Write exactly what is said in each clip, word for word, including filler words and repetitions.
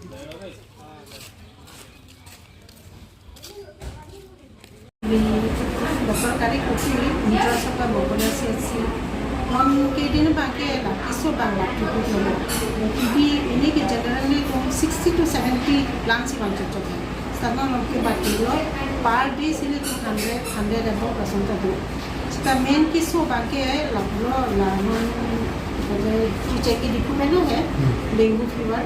Doctor Kari Kuki, in charge of the Bokona C H C. Non kedin abangke la keso abang la tutu lo. T B ini ke generally tum sixty to seventy plants si bang cocok hai. Seta non ke bati lo per day si ilitum hundred, hundred above lason ta do. Seta main keso abangke la pulo la non, eh, chechek ke Diphu pen lo hai, dengue fever,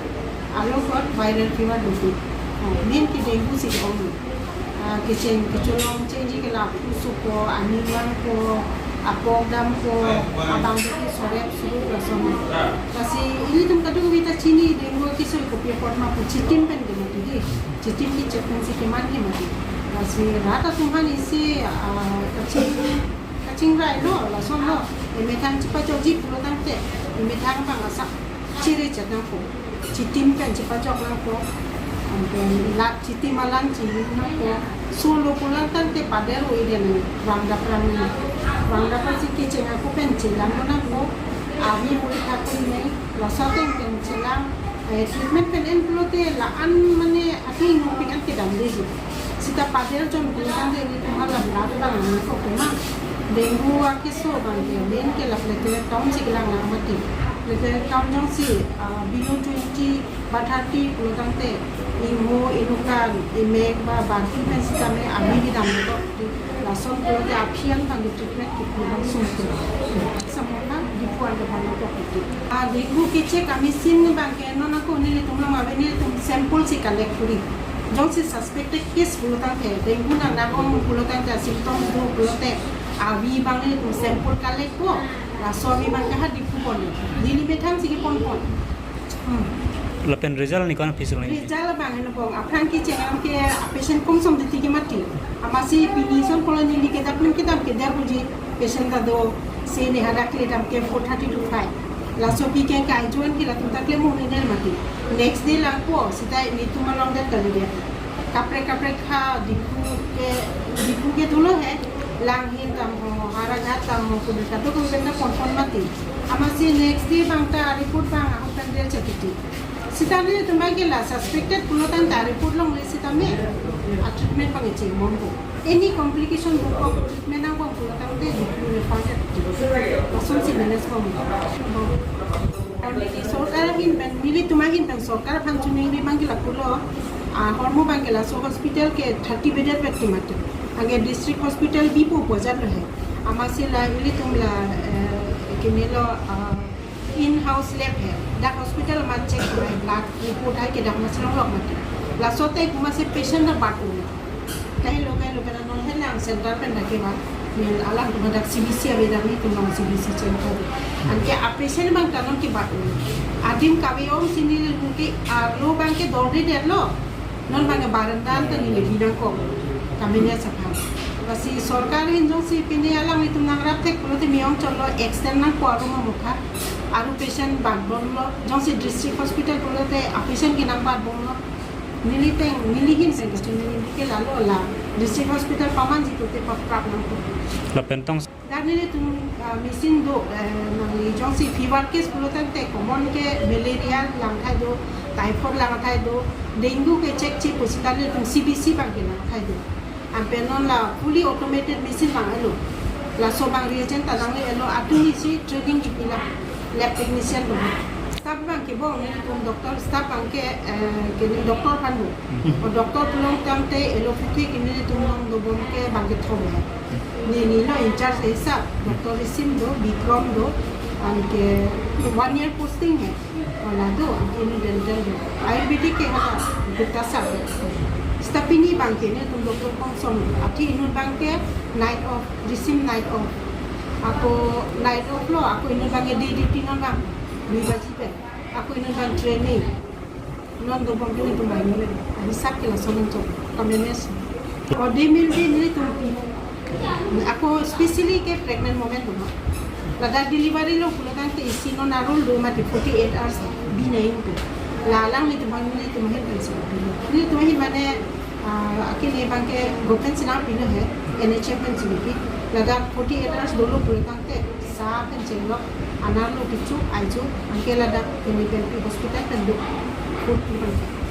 along got viral fever do. Oh, main ke dengue si ong. Ah, kecheng kecholong chengji ke la aphu sopo, aning vangpo, apok dampo, abang ke sorep surup lason. Lasi ilitum kadokave ta chini dengue keso kopi apot ma pu chitim pen ke mati dei. Chitim kechek pen si keman ke mati. Lasi rat atum aphan isi, ah, kaching, kachingrai lo, lason lo. Emethang chepachokji pulo tangte, emethang abang asak chiri chet nangpo. Chitim pen chepachok nangpo. Anpen lat chitim alang chili nangpo. Solo pulang tangte pader-o ide nang. Vangdap rang nang. Vangdap si kecheng ako pen chelang nangpo. Avi puri thakri nang. Laso ateng pen chelang. Eh, treatment pen en pulote la-an mane atheng nungpik an kedam dei. Seta pader jon pulo tangte ilitum hala blood abang nangkok tema. Dengue akeso abangke main ke la platelet count si kelang lang mati. Platelet count jongsi, ah, below twenty ba thirty pulo tangte ingho, inukan, imek ba barpi pen sitame avi kedam lo. Lason pulote aphi an abang treatment kipu abang sungkun. Samona Diphu an abang nangkok itu. Ah, dengue kechek a-machine abangke non ako nelitum along ave, nelitum sample si collect kori. Jongsi suspected case pulo tangte, dengue nang nangong pulo tangte, symptoms do pulote, avi abang nelitum sample collect po, laso avi abangke ha Diphu pon. Neli methang si kepon pon. Hmm. Lapen result ni ko-an aphi si lo ni? Result abang heno bong, aphrang kecheng alam ke patient kosonsi titi ke mati. Amatsi pini son pulo neli kedam kedam kedam puji patient ta do, si ne hadak ledam ke four thirty to five. Laso aphi ke kai juan ke latum ta klem un-e det mati. Next day langpo, seta nelitum along det kali dia. Kaprek kaprek ha Diphu ke, Diphu ke dolo hai. Langhin tang ho, Howraghat tang ho, kudus kadokave pen ta pon pon mati. Amatsi next day abang ta report abang ahok pen dia chetiti. Seta nelitum abangke la suspected pulo tangte report longle sitame a-treatment abang echeng bompo. Any complication do ko treatment nang bom pulo tangte Diphu refer det. Lason si manage bom. Sorkar ahin pen, nelitum ahin pen sorkar aphan choningri abangke la pulo, ah, hormu abangke laso hospital ke thirty bedded vet ti mati. Anke district hospital bipo pu ajat lo hai. Amatsi la ilitum la, eh, kene lo, ah, in-house lab hai. Dak hospital amat check hai, blood report hai ke dak amatsi longlok mati. Laso ateng komatsi patient ta bat un-e. Kahelo kahelo pen non helang center pen dak kevan. Neli alangtum dak C B C ave, dak nelitum along C B C center. Anke a-patient abang ta non kebat un-e. Adim kave-ong si nelitum ke arlo abangke dorde det lo. Non abangke baranda an ta neli binong ko. Kamenes aphan. Lasi sorkar ahin jongsi pini alanglitum nangrap thek pulote me-ong chotlo, extend nangpo arum amokha. Aru patient bat bomlo. Jongsi district hospital pulote a-patient ke nangbat bomlo. Neli ateng, neli ahin pen kachinine ke lalo la district hospital pamanji pulote paprap nangpo. Lapen tong. Dak nelitum, ah, machine do, eh, nangli jongsi fever case pulo tangte common ke malaria langthai do, typhoid langthai do, dengue ke check chi pusita nelitum C B C abangke langthai do. Anpen non la fully automated machine lang-elo. Laso abang reagent ta lang-elo, atum isi training kipi la lab technician do. Staff abangke bong nelitum doctor, staff abangke, eh, kene doctor aphan do. O doctor pulo tangte elo puke kene nelitum along dobom ke abangke thom hai. Neli lo in charge hisap, Doctor Risim do, Bikrom do, anke one year posting hai. Wala do, anke inut dental do. Ayurvedic ke hala Gupta sir. Seta pini abangke nelitum doctor kosong, athe inut abangke night off, Risim night off. Ako night off lo, ako inut abangke day duty non abang. Dui baji pen. Ako inut abang training. Non dobom ke nelitum banghini. Ahisap ke lason nangchok. Kamenes. O day meal day nelitum pi. Ako specially ke pregnant women do. Ladak delivery lo pulo tangte isi non arul do mati forty-eight hours. Bi nai tu. La alanglitum banghini nelitum ahin pen si. Nelitum ahin mane, ah, akini abangke government si nangpilo hai. N H M pen si pi. Ladak forty-eight hours dolo pulo tangte. Sa pen chenglok, anerlo kecho, aicho, anke ladak kene pen pi hospital pen do. Food pen.